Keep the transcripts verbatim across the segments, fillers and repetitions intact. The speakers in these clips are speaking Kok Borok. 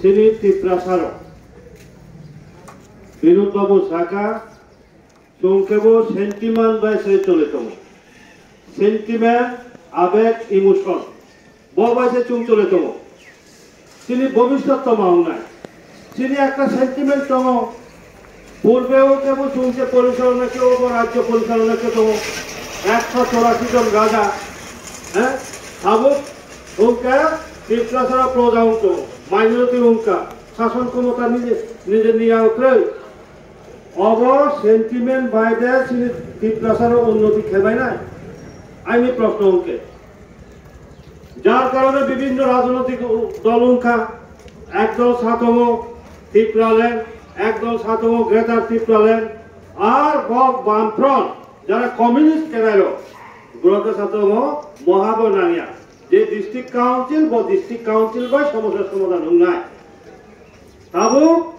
Chini Tiprasarok Binod Babu saka, chwng kebo sentiment bai se chole tongo. Sentiment, abeg, emotion. Bo bai se chwng chole tongo. Chini bobiswt toma wngnai. Chini ekta sentiment tongo. Purbe o kebo chwng se porichalona khe, obo rajyo porichalona khe tongo. Ekso chorasi jon raja. He? Tabuk wngkha Tiprasara proja wngkha. Minority wngkha. Sason khomota nije, nije niya kwrwi. Obo sentiment bai de chini Tiprasaro unnoti khebainai? Aini proshno hwnkhe. Jar karone bibhinno rajnoitik dol wngkha, ekdol sa tongo Tipraland, ekdol sa tongo Greater Tipraland, ar bo Bamfront, jara communist kenairok, borok sa tongo Mohabanania, je district council, bo district council bai somosya somadhan wngnai. Tabuk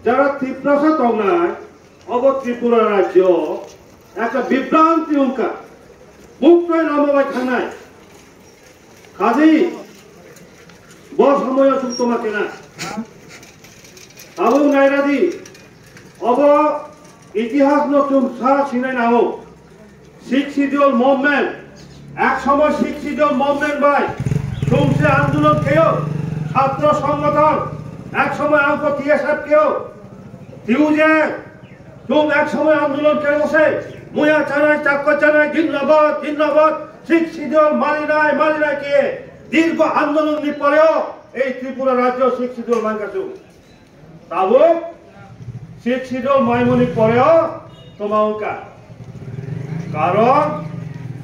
jara Tiprasa tongnai, obo Tripura rajyo ekta bibranti wngkha, buktwi lama bai thangnai. Kaji bo somoyo chwng toma kena. Tabuk nairadi, obo itihasno chwng sa sinai nango. Sixth Schedule movement, ek somoy Sixth Schedule movement bai chwng se andolon kheyo, chhatro songgothon, ek somoy ang ko T S F kheyo, tiuje chwng ek somoy andolon kheyo se, muya chanai, chakko chanai, jindabad, jindabad, Sixth Schedule maninai, maninai khe, dirgo andolon ni poreo ei Tripura rajyo Sixth Schedule mankha chwng. Tabuk Sixth Schedule maimoni poreo toma wngkha. Karon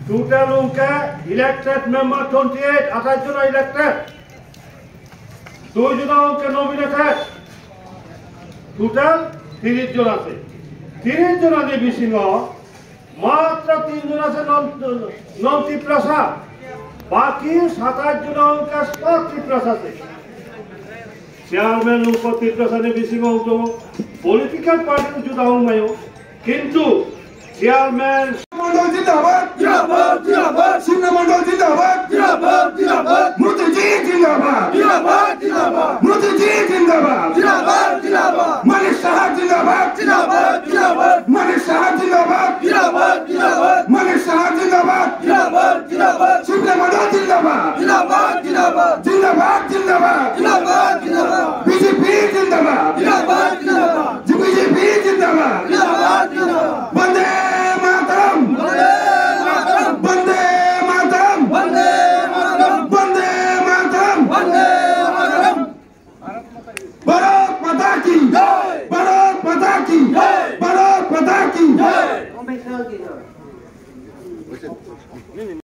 total wngkha elected member twenty eight, athais jona elected. Dui jona wngkha nominated. Total tiris jon ase. Tiris jona ni bisingo Matro tin jon ase non, non Tiprasa. Baki satais jon wngkha spo Tiprasa se. Chairman wngkha Tiprasa ni bisingo wngkha. Political party juda wngmaio. Kintu chairman Mandal jindabad. Jindabad, jindabad. Singna Mandal jindabad. Jindabad, jindabad. Modi ji jindabad. Jindabad, jindabad. Modi ji jindabad. Jindabad, jindabad. Manik Saha jindabad. Jindabad, jindabad. Manik Saha jindabad. Jindabad, jindabad. Manik Saha jindabad. Jindabad, jindabad. Singna Mandal jindabad. Jindabad, jindabad. Jindabad, jindabad. Jindabad, jindabad. B J P jindabad. Jindabad, jindabad. B J P jindabad. Jindabad, jindabad. Vande Mataram. Vande Mataram. Vande Mataram. Vande Mataram. Vande Mataram. Vande Mataram. Bharat Mata ki jai. Bharat Mata ki jai. Bharat Mata ki jai.